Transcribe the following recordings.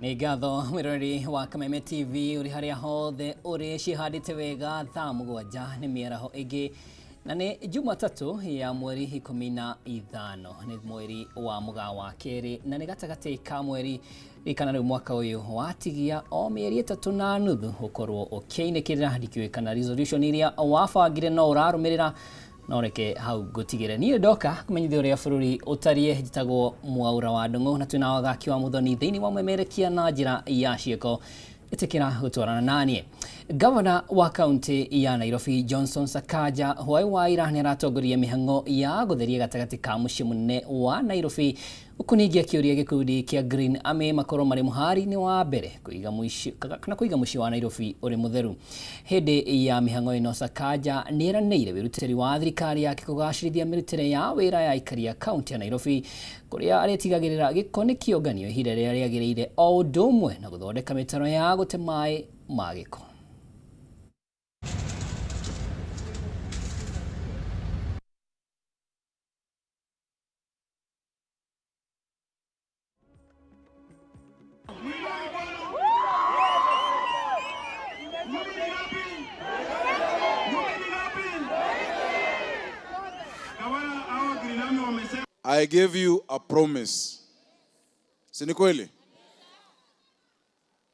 Nĩ ngatho mwĩroreri wa Kameme TV ũrĩ harĩa hothe ũrĩ, ciĩhandĩte wega thaa 7 nĩ mĩaraho ĩngĩ, na nĩ Jumatatũ ya mweri 15, nĩ mweri wa mũgaa wa kerĩ na nĩ gatagatĩ ka mweri. Ririkana rĩu mwaka ũyũ watigia o mĩeri 3 na nuthu ũkorwo ũkĩinĩkĩrĩra. Ndikĩũĩ kana resolution iria wabangire no ũrarũmĩrĩra, no reke hau ngũtigĩre. Niĩ ndoka kũmenyithia ũrĩa bũrũri ũtariĩ. Njĩtagwo Mwaũra wa Ndũng'ũ na twĩna Wagaki wa Mũthoni thĩinĩ wa Mwemerekia na njĩra ya ciĩko. Ĩtĩkĩra gũtwarana naniĩ. Gavana wa kaunti ya Nairobi Johnson Sakaja hwaĩ wa ira nĩ aratongoria mĩhang'o ya gũtheria gatagatĩ ka mũciĩ mũnene wa Nairobi, huku ningĩ akĩũria gĩkundi kĩa Green Army makorwo marĩ mũhari-inĩ wa mbere kũiga mũciĩ kana kũiga mũciĩ wa Nairobi ũrĩ mũtheru. Hĩndĩ ya mĩhang'o ĩno, Sakaja nĩ eranĩire wĩrutĩri wa thirikari yake kũgacĩrithia mĩrutĩre ya wĩra ya aikari a kaunti ya Nairobi, kũrĩa arĩtigagĩrĩra gĩko nĩ kĩonganio ihinda rĩrĩa rĩagĩrĩire, o ũndũ ũmwe na gũthondeka mĩtaro ya gũte maĩ ma gĩko. I gave you a promise. Si ni kweli?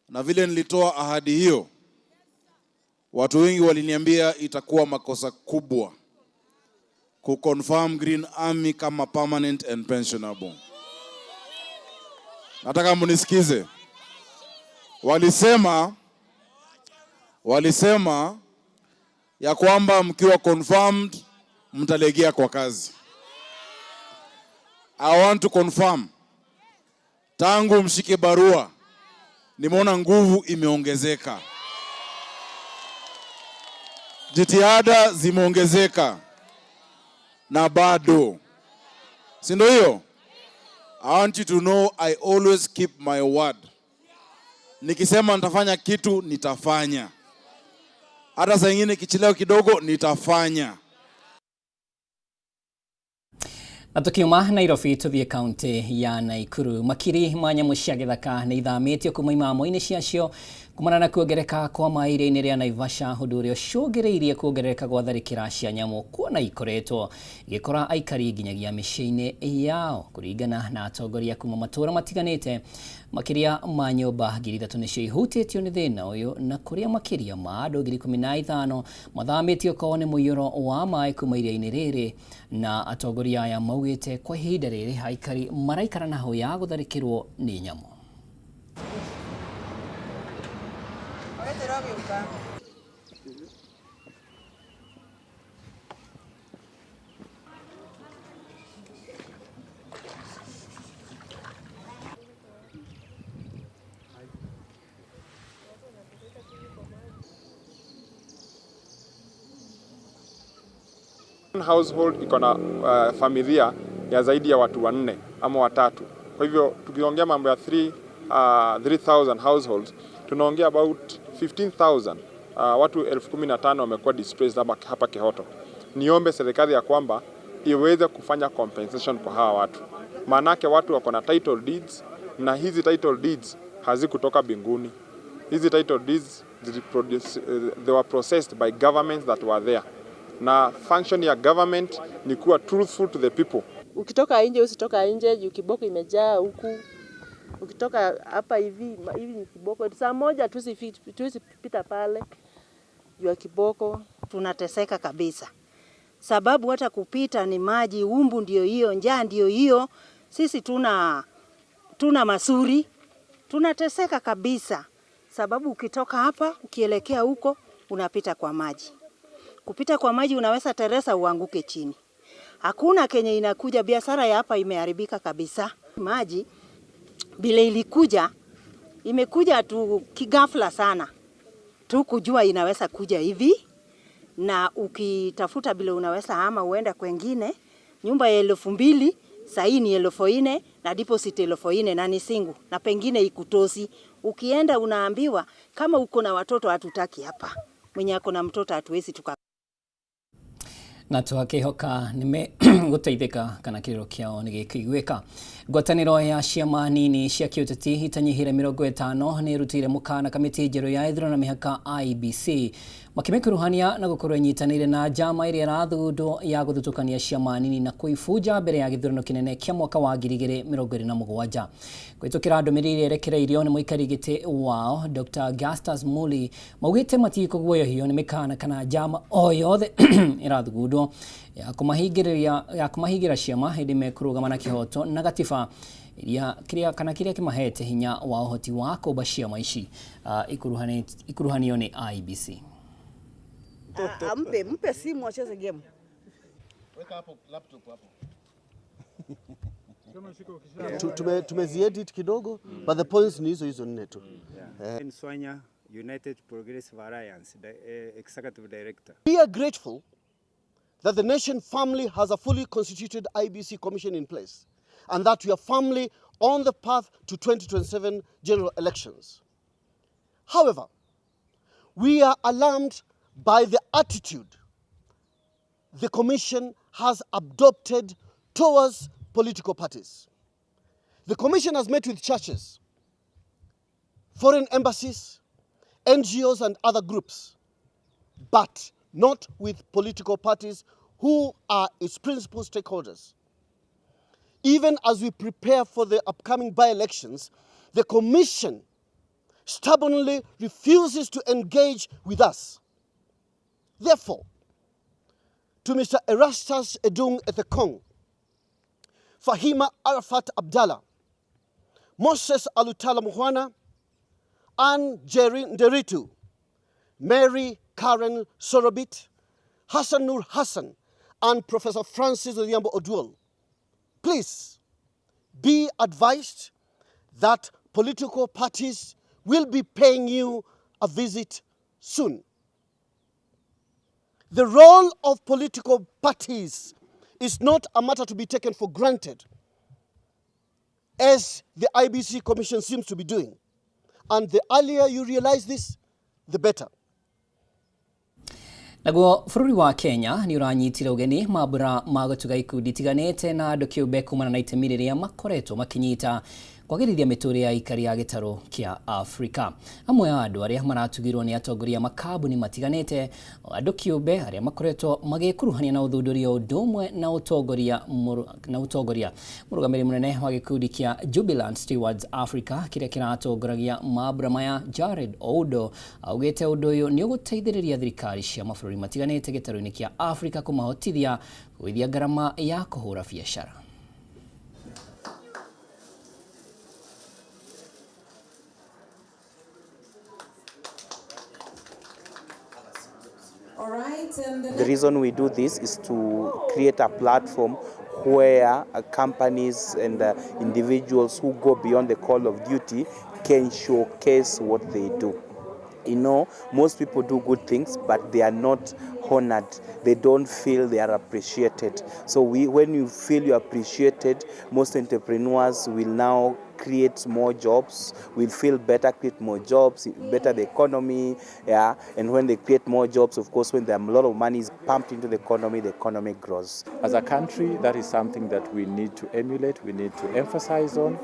Na vile nilitoa ahadi hiyo, watu wengi waliniambia itakuwa makosa kubwa kuconfirm Green Army kama permanent and pensionable. Nataka munisikize. Walisema ya kwamba mkiwa confirmed mtalegea kwa kazi. I want to confirm, tangu mshike barua nimeona nguvu imeongezeka, jitihada zimeongezeka, na bado, si ndio hiyo? I want you to know I always keep my word. Nikisema nitafanya kitu, nitafanya, hata saa ingine kichelewa kidogo nitafanya. Na tukiuma Nairobi tuthiĩ kaunti ya Naikuru. Makiri ma nyamũ cia gĩthaka nĩ ithamĩtio kuma imamo-inĩ ciacio kumana na kuongereka kwa maĩ iria-inĩ rĩa Naivasha, ũndũ ũrĩa ũcũngĩrĩirie kuongerereka gwa tharĩkĩra cia nyamũ, kuona ikoretwo igĩkora aikari nginyagia mĩciĩ-inĩ yao. Kũringana na atongoria kuma matũũra matiganĩte, makĩria ma nyũmba 3,000 nĩcio ihutĩtio nĩ thĩna ũyũ, na kũrĩa makĩria ma andũ 15,000 mathamĩtio kwao nĩ mũiyũro wa maĩ kuma iria-inĩ rĩrĩ. Na atongoria aya maugĩte kwa ihinda rĩrĩ aikari maraikara na hau ya gũtharĩkĩrwo nĩ nyamũ. Household iko na familia ya zaidi ya watu wanne ama watatu. Kwa hivyo tukiongea mambo ya 3000 households, tunaongea about 15,000, watu 15,000 wamekuwa displaced hapa Kihoto. Niombe serikali ya kwamba iweze kufanya compensation kwa hawa watu, maanake watu wako na title deeds na hizi title deeds hazikutoka mbinguni. Hizi title deeds they were processed by governments that were there, na function ya government ni kuwa truthful to the people. Ukitoka nje, usitoka nje juu kiboko imejaa huku. Ukitoka hapa hivi hivi ni kiboko. Saa moja tuwezi pita pale juu ya kiboko. Tunateseka kabisa, sababu hata kupita ni maji, umbu ndio hiyo, njaa ndio hiyo. Sisi tuna masuri, tunateseka kabisa, sababu ukitoka hapa ukielekea huko unapita kwa maji. Kupita kwa maji unaweza teresa uanguke chini. Hakuna kenye inakuja, biashara ya hapa imeharibika kabisa. Maji vile ilikuja, imekuja tu kigafla sana, tu kujua inaweza kuja hivi, na ukitafuta vile unaweza ama uenda kwengine, nyumba ya 2,000 sahii ni 4,000 na deposit 4,000 na ni single na pengine ikutosi. Ukienda unaambiwa kama uko na watoto hatutaki hapa, mwenye ako na mtoto hatuwezi tuka. Na twakihoka nĩ gũteithĩka kana kĩrĩro kĩao nĩ gĩkũiguĩka. Ngwatanĩro ya ciama nini cia kĩũteti itanyihĩire 50 nĩ ĩrutĩire mũkana kamĩtĩ njerũ ya ithurano na mĩhaka IEBC makĩmĩkuruhania na gũkorwo ĩnyitanĩire na njama ĩrĩa ĩrathugundwo ya gũthutũkania ciama nini na kũibunja mbere ya gĩthurano kĩnene kĩa mwaka wa 2027. Kũhĩtũkĩra ndũmĩrĩri ĩrĩa ĩrekereirio nĩ mũikari gĩtĩ wao Dr. Justus Muli maugĩte matikũguoyohio nĩ mĩkana kana njama o yothe ĩrathugundwo ya kũmahingĩra ciama hĩndĩ mekũrũgama na kĩhoto na gatiba iria kĩrĩa kana kĩrĩa kĩmahete hinya wa ũhoti wa kũmba ciama ici ikuruhanio nĩ IEBC. Ampe mpe simu acheze game. Weka hapo laptop hapo. Tumeziedit kidogo, but the points ni hizo hizo nne tu. Swanya, United Progressive Alliance, the Executive Director. We are grateful that the nation family has a fully constituted IEBC commission in place and that we are firmly on the path to 2027 general elections. However, we are alarmed by the attitude the commission has adopted towards political parties. The commission has met with churches, foreign embassies, NGOs and other groups, but not with political parties who are its principal stakeholders. Even as we prepare for the upcoming by-elections, the commission stubbornly refuses to engage with us. Therefore, to Mr. Erastus Edung Ethekon, Fahima Arafat Abdallah, Moses Alutala Mukhwana, Ann Jerry Nderitu, Mary Karen Sorobit, Hassan Nur Hassan, and Professor Francis Odhiambo Oduol, please be advised that political parties will be paying you a visit soon. The role of political parties is not a matter to be taken for granted, as the IEBC Commission seems to be doing. And the earlier you realize this, the better. Naguo bũrũri wa Kenya nĩ ũranyitire ũgeni mambura ma gũtuga ikundi itiganĩte na andũ kĩũmbe kumana na itemi rĩrĩa makoretwo makĩnyita kwagĩrithia mĩtũrĩre ya aikari a gĩtarũ kĩa Afrika. Amwe a andũ arĩa maratugirwo nĩ atongoria makambuni matiganĩte, andũ kĩũmbe arĩa makoretwo magĩkuruhania na ũthundũri o ũndũ ũmwe na ũtongoria mũrũgamĩrĩri mũnene wa gĩkundi kĩa Jubilant Stewards Africa kĩrĩa kĩratongoragia mambura maya Jared Oudo augĩte ũndũ ũyũ nĩ ũgũteithĩrĩria thirikari cia mabũrũri matiganĩte gĩtarũ-inĩ kĩa Afrika kũmahotithia kũgũithia ngarama ya kũhũra biacara. The reason we do this is to create a platform where companies and individuals who go beyond the call of duty can showcase what they do. You know, most people do good things, but they are not honored. They don't feel they are appreciated. So when you feel you're appreciated, most entrepreneurs will now create more jobs, will feel better, create more jobs, better the economy, yeah. And when they create more jobs, of course, when there are a lot of money is pumped into the economy grows. As a country, that is something that we need to emulate, we need to emphasize on,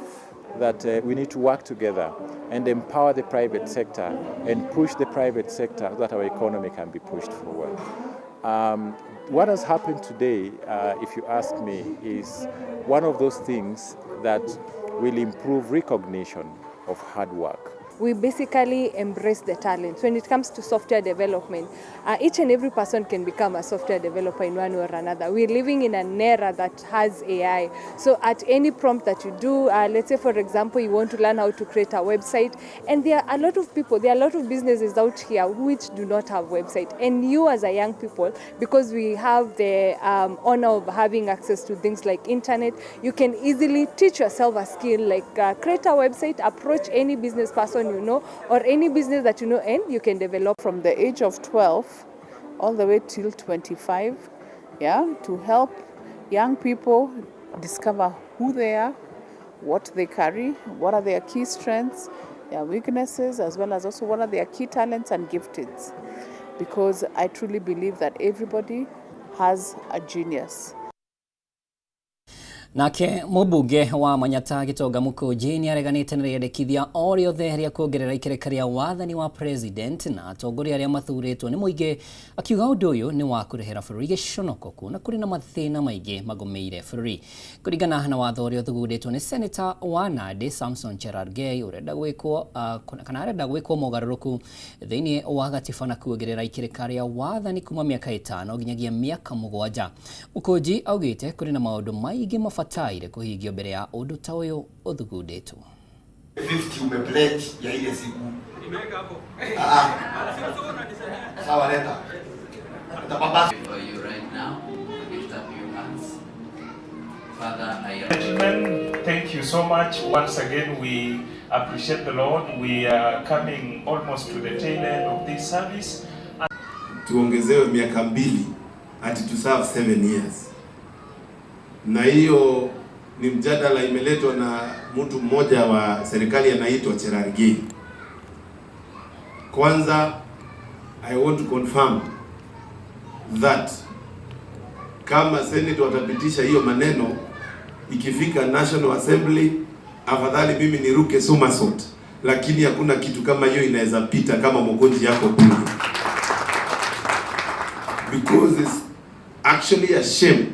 that we need to work together and empower the private sector and push the private sector so that our economy can be pushed forward. What has happened today, if you ask me, is one of those things that will improve recognition of hard work. We basically embrace the talents. When it comes to software development, each and every person can become a software developer in one way or another. We're living in an era that has AI. So at any prompt that you do, let's say for example, you want to learn how to create a website, and there are a lot of people, there are a lot of businesses out here which do not have website. And you as a young people, because we have the honor of having access to things like internet, you can easily teach yourself a skill like create a website, approach any business person you know, or any business that you know, and you can develop. From the age of 12 all the way till 25, yeah, to help young people discover who they are, what they carry, what are their key strengths, their weaknesses, as well as also what are their key talents and giftings. Because I truly believe that everybody has a genius. Nake mũmbunge wa Manyata Gitonga Mũkũnji nĩ areganĩte na rĩendekithia o rĩothe rĩa kuongerera ikereka rĩa wathani wa president na atongoria arĩa mathurĩtwo nĩ mũingĩ, akiuga ũndũ ũyũ nĩ wa kũrehera bũrũri gĩconoko kuona kũrĩ na mathĩna maingĩ magũmĩire bũrũri. Kũringana na watho ũrĩa ũthugundĩtwo nĩ Senator wa Nandi Samson Cherargei, ũrenda gwĩkwo kana arenda gwĩkwo mogarũrũku thĩinĩ wa gatiba na kuongerera ikereka rĩa wathani kuma mĩaka 5 nginyagia mĩaka 7. Mũkũnji augĩte kũrĩ na maũndũ maingĩ mabataire kũhingio mbere ya ũndũ ta ũyũ ũthugundĩtwo. 50 umepledge ya ile siku. Ah, sawa, leta. Utababa. For you right now, lift up your hands. Father, I Gentlemen, thank you so much. Once again, we appreciate the Lord. We are coming almost to the tail end of this service. Tuongezewe miaka 2 ati to serve 7 years, na hiyo ni mjadala imeletwa na mtu mmoja wa serikali anaitwa Cherargei. Kwanza, I want to confirm that kama Senate watapitisha hiyo maneno, ikifika National Assembly, afadhali mimi niruke somersault, lakini hakuna kitu kama hiyo inaweza pita kama Mukunji yako bunge, because it's actually a shame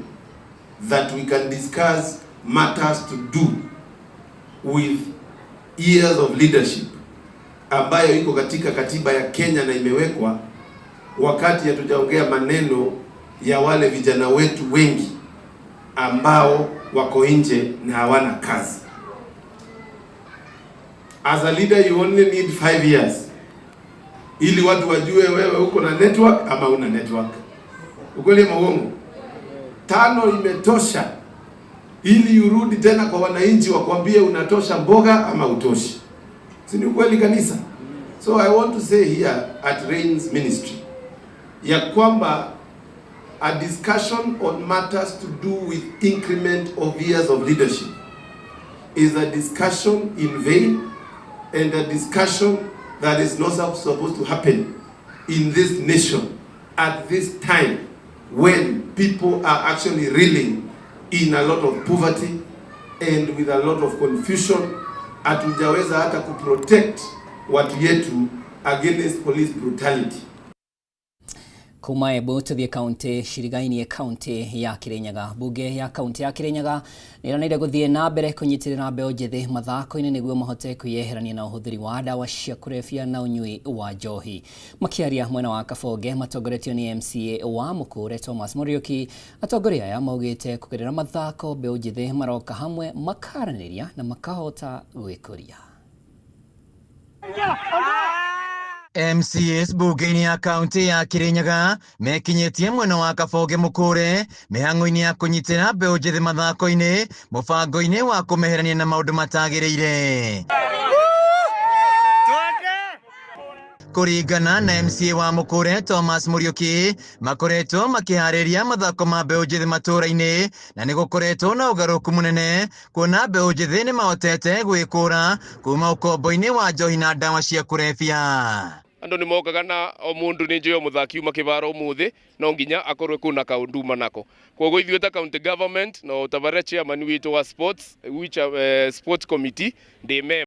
that we can discuss matters to do with years of leadership ambayo iko katika katiba ya Kenya na imewekwa, wakati hatujaongea maneno ya wale vijana wetu wengi ambao wako nje na hawana kazi. As a leader you only need 5 years ili watu wajue wewe uko na network ama una network. Ukweli ama uongo? 5 imetosha ili urudi tena kwa wananchi wakwambie unatosha mboga ama utoshi. Si ni ukweli kanisa? So I want to say here at Rains Ministry ya kwamba a discussion on matters to do with increment of years of leadership is a discussion in vain and a discussion that is not supposed to happen in this nation at this time when people are actually reeling in a lot of poverty and with a lot of confusion. Hatujaweza hata kuprotect watu yetu against police brutality. Kuma Embu tuthie kaunti cirigainie kaunti ya Kirinyaga. Bunge ya kaunti ya Kirinyaga nĩĩranĩire gũthiĩ na mbere kũnyitĩrĩra mbeũ njĩthĩ mathako-inĩ nĩguo mahote kwĩyeherania na ũhũthĩri wa ndawa cia kũrebia na ũnyui wa njohi. Makĩaria mwena wa Kabonge matongoretio nĩ MCA wa Mũkũre Thomas Mũriũki, atongoria aya maugĩte kũgerera mathako mbeũ njĩthĩ maroka hamwe makaranĩria na makahota gwĩkũria. MCAs bunge-inĩ ya kaunti ya Kirinyaga mekinyĩtie mwena wa Kabonge Mũkũre mĩhang'o-inĩ ya kũnyitĩra mbeũ njĩthĩ mathako-inĩ mũbango-inĩ wa kũmeherania na maũndũ matagĩrĩire. Kũringana na MCA wa Mũkũre Thomas Mũriũki, makoretwo makĩharĩria mathako ma mbeũ njĩthĩ matũũra-inĩ na nĩ gũkoretwo na ũgarũrũku mũnene kuona mbeũ njĩthĩ nĩ mahotete gwĩkũra kuma ũkombo-inĩ wa njohi na ndawa cia kũrebia. Andu nĩ mokaga na o mũndũ nĩ njũĩ o mũthaki uma kĩbaro ũmũthĩ no nginya akorwe kuna kaũndũ uma nako. Koguo ithuĩ ta county government na ũtabarĩra chairman witũ wa sports which, sports committee ndĩ member.